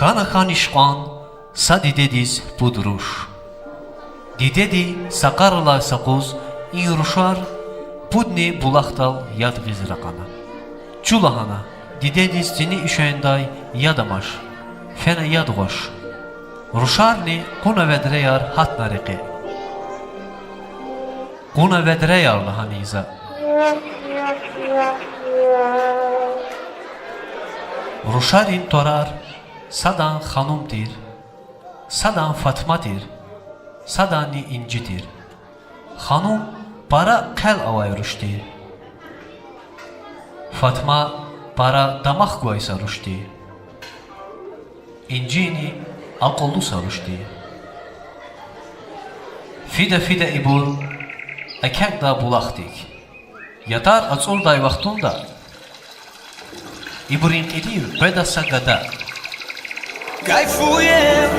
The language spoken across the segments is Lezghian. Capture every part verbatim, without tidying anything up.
Кана хьаниз кьван са дидедиз пуд руш. Дидеди са къаралай са къуз и рушар пудни булахдал яд гъиз ракъана. Чу лагьана: дидедиз цини ишендай яд амач, фена яд гъваш. Рушарни кьуна ведреяр гьатна рекье. Кьуна ведреяр лагьана за. Рушарин тӀварар садан Ханум тир, садан Фатма тир, саданни Инжи тир. Ханум пара хъел авай руш тир. Фатма пара дамах гвай са руш тир. Инжини акьуллу са руш тир. Фида-фида ибур экъечӀда булахдик. Ятар ацӀурдай вахтунда ибурун кьилив къведа са гада. Кайфуем,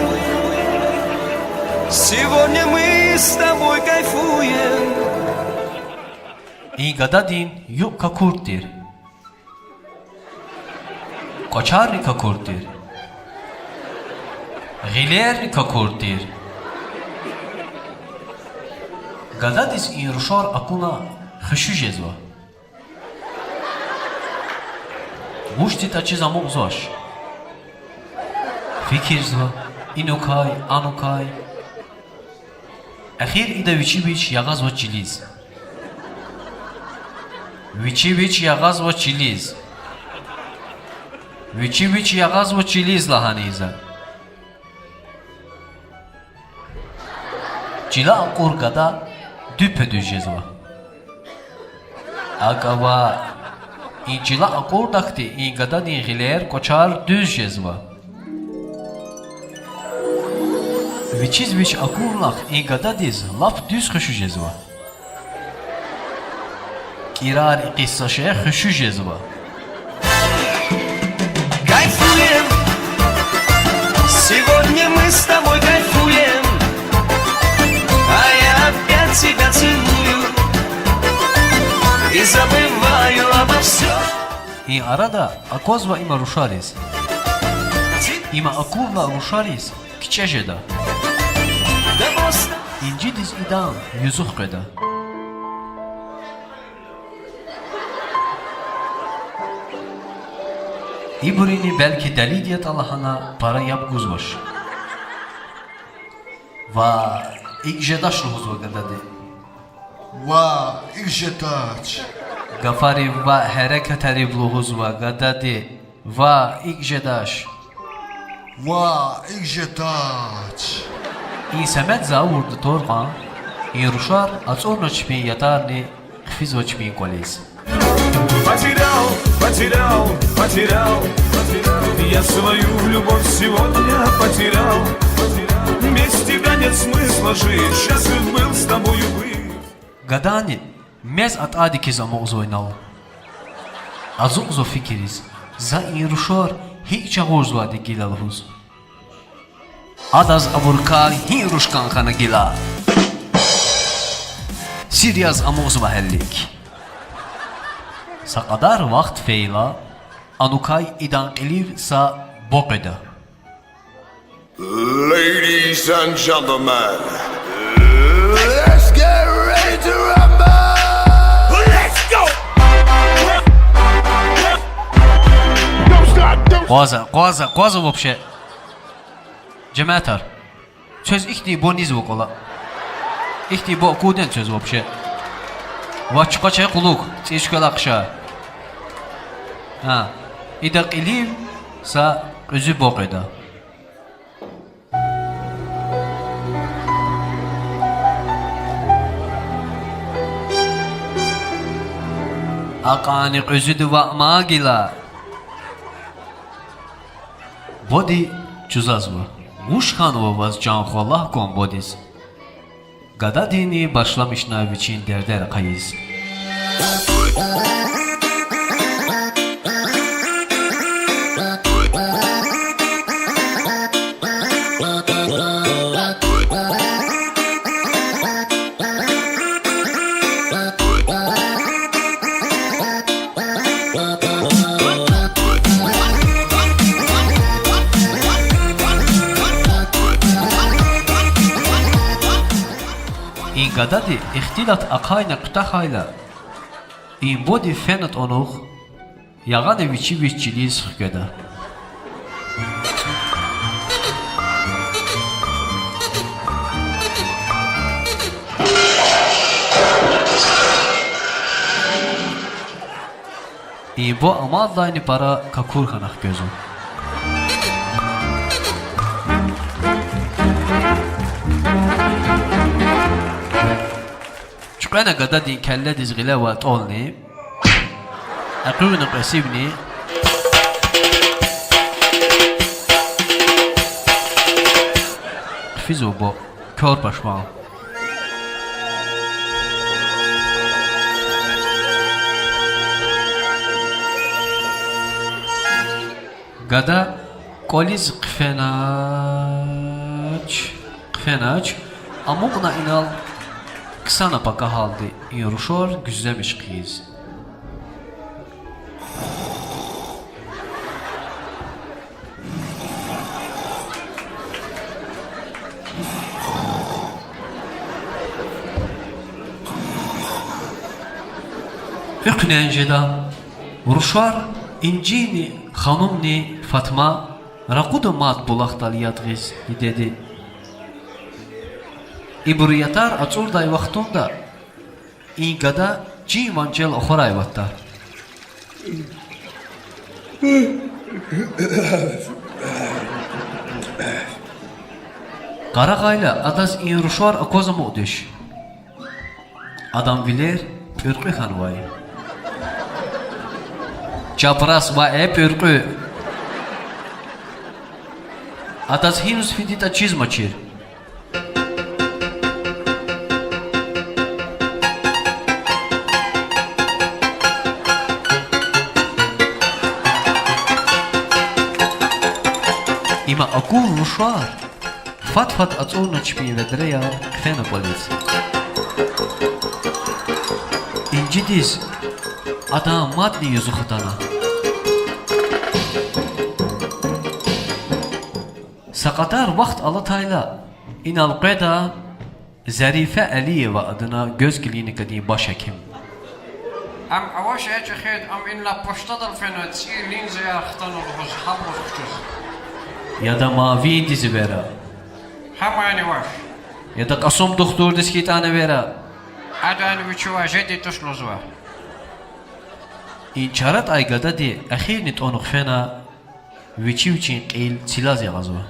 сегодня мы с тобой кайфуем. И гададин юкь какурд тир. КӀвачерни какурд тир. Гъилерни какурд тир. Гададиз и рушар акуна хушу жезва. Вучтин ятӀа чиз амукьзавач. Фикирзава, инукай, анукай. Эхир ида вичи вич ягъазва чилиз. Вичи вич ягъазва чилиз. Вичи вич ягъазва чилиз лагьана за. Чила акьур гада дуьпе дуьз жезва. АкӀ ава, и чила акьурдахъди и гададин гъилер, кӀвачер дуьз жезва. Вичиз вич акурла, и гададиз лап дуьз хушу жезва. КӀирар икъис са шей хушу жезва. Кайфуем, сегодня мы с тобой кайфуем, а я опять тебя целую и забываю обо всём. И арада аквазва има рушариз. Има акурла рушариз кичӀе жеда. Инжидиз идан юзух къведа. Ибурини белки делилди ятӀа лагьана пара яб гузвач. Ва икӀ жедач лугьузва гадади. Ва икӀ жедач. Гафарив ва гьерекатрив лугьузва гадади. Ва икӀ жедач. Ва икӀ жедач. И самед за авурда тӀвар кьан, и рушар ацӀурна чпин ятарни хъфизва чпин кӀвализ. Потерял, потерял, потерял. Я свою любовь сегодня потерял. Без тебя нет смысла жить. Счастлив был с тобою быть. Гадани мез атӀайди хьиз амукьзава инал. Ацукьзава фикириз, за и рушар гьикӀ жагъурзавайди гила лугьуз. Адаз абурукай гьи руш кӀан хьана гила? Сир яз амукьзава гьелелиг. Са кьадар вахт фейила, анукай идан кьилив са бо къведа. Ladies and gentlemen, let's get ready to rumble! Let's go! Къваза, къваза, къваза вообще. Жемятар, квез ихьтин бо низва кӀвала? Ихьтин бо акурдани квез вообще? Ва чукъаче кьулухъ, цӀийи чквела хъша. Гьа, идан кьилив са кьуьзуь бо къведа. Акьван кьуьзуьди ваъ ман гила. Боди чузазва. Вуч хьанва ваз, чан хва, лагь кван бодиз. Гададини башламишна вичин дердер ахъайиз. Гадади ихтилат ахъайна куьтягьайла, и боди фена тӀунухъ, ягъана вичи вич чилиз хкведа. И бо амалдайни пара какур хьана хквезва. Чуькьвена гададин келледиз гъиле авай тӀални, экъуьгъна кьве сивни, хъфизва бо, кар пашман. Гада кӀвализ хъфенач, хъфенач, амукьна инал ксана пакагьалди и рушар гуьзлемиш хъийиз. Экуьнин жеда. Рушар Инжини ханумни Фатма ракъуда мад булахдал яд гъиз дидеди. Ибуру ятар ацӀурдай вахтунда и гада чин ванцел ахварай аватда. Къарагъайла, адаз и рушар акваз амукьдач. Адан вилер пӀуьркьуь хьанвай. Чапрас ва э пӀуьркьуь. Адаз гьиниз фидатӀа чизмачир. Има акур рушар фад-фад ацӀурна чпин ведреяр хъфена кӀвализ. Инжидиз адан мадни юзух атана. Са кьадар вахт алатайла, инал къведа Зарифа Алиева адуна гвез клиникадин баш гьаким. Ам авач, э чӀехиди, ам инлай почтадал фена цӀийи линзаяр хтана лугьуз, гьабуруз хчуз. Яда Мавиндиз эвера. Гьамани вач. Яда Кьасум духтурдиз хьайитӀани эвера. Адани вичивай жеди туш лугьузва. И чаратӀай гадади эхирни тӀунухъ фена, вичи вичин кьил цилаз ягъазва.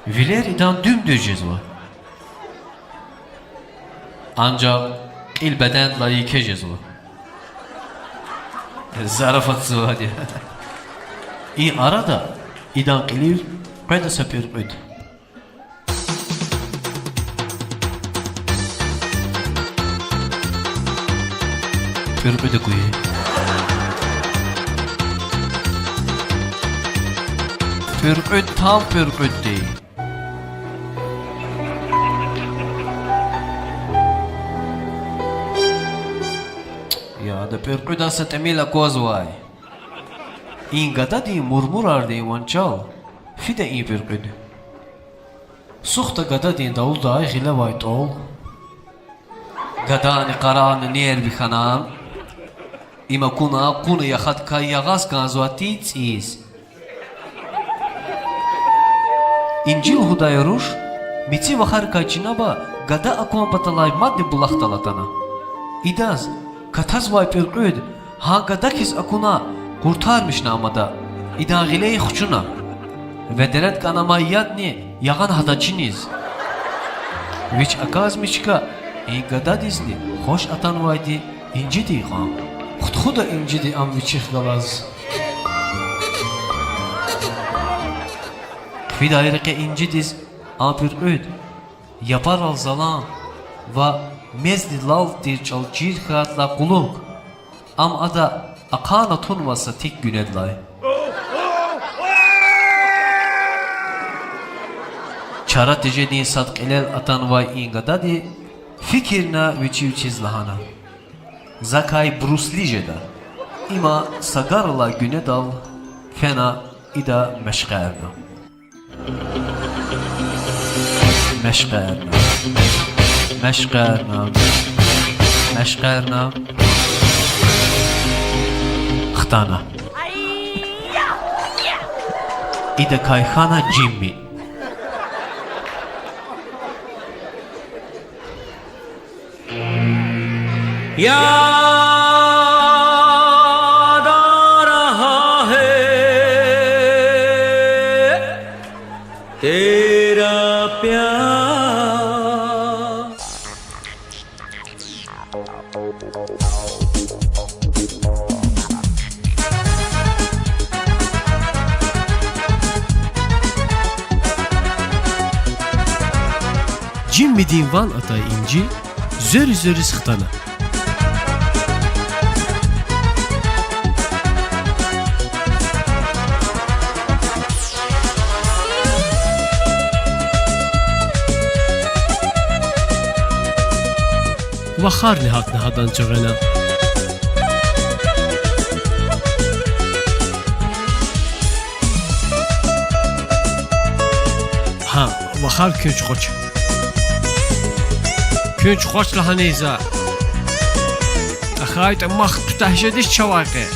Вилер идан дуьм-дуьз жезва. Анжах кьил бедендилай еке жезва. Зарафатзавайди я. И арада идан кьилив къведа са пӀуьркьуьд. ПӀуьркьуьд акуй. ПӀуьркьуьд там пӀуьркьуьдди. Яда, пӀуьркьуьдаз са тӀимил аквазвай. И гададин мурмурардин ванцел фида и пӀуьркьуьд. Сухда гададин давлудай гъилевай тӀал. Гадани къарагъна нерви хьана. Им акуна, кьуна яхадкай ягъаз кӀанзавай цӀийиз. Инжи лугьудай руш меци вахарикай чинаба гада акван паталай мадни булахдал атана. Идаз катазвай пӀуьркьуьд гьа гада хьиз акуна, къуртармишна ам ада, идан гъилей хчуна. Ведред кӀан амай ядни ягъана гьадан чиниз. Вич аказмишка, и гададизни хуш атанвайди Инжиди йикъан. Хутахуда Инжиди ам вичихъ галаз. Хъфидай рекье Инжидиз а пӀуьркьуьд япарал залан ва мезни лал тир чӀал чир хьайитӀа кьулухъ, ам ада ахъайна тунвай са тик гуьнедилай. Чара тежедин сад кьилел атанвай и гадади фикирна, вичи вичиз лагьана: Закай Брус Ли жеда. Има са гаралай гуьнедал фена, ида мешкъерна. Мешкъерна. Мешкъерна. Мешкъерна. Хтана. Идакай хьана Жимми. याद आ रहा है तेरा प्यार। Жиммидин ван атай инжи звери-звери хтана. Вахарни гьатна гьадан жагъена. Гьа, вахар, куьн чухвач. Куьн чухвач лагьанай за. ТахьайтӀа мах куьтягь жедиз чавай къе.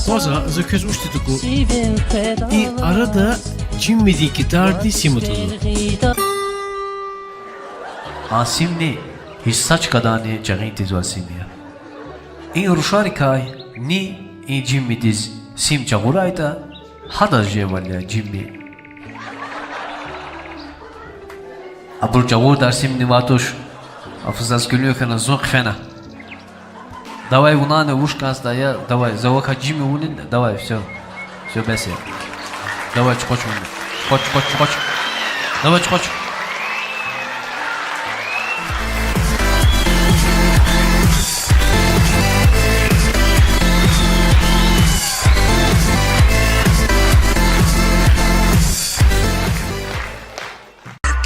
Ваз за квез вуч тир тукӀур. И арада Жиммидин гитаради сим атӀузва. А симни гьич са чкадални жагъин тийизвай сим я. И рушарикай ни и Жиммидиз сим жагъурайтӀа, гьадаз жеввал я Жимми. Абур жагъурдай симни авай туш. Аф, заз гуьлуьн хьана, зун хъфена. Давай, вунани вуч кӀанзаватӀа, давай, за вакай Жимми вунин, давай, всё. Всё, бес я. Давай, чухвач вуна. Чухвач, чухвач, чухвач. Давай, чухвач.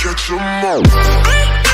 Catch 'em all.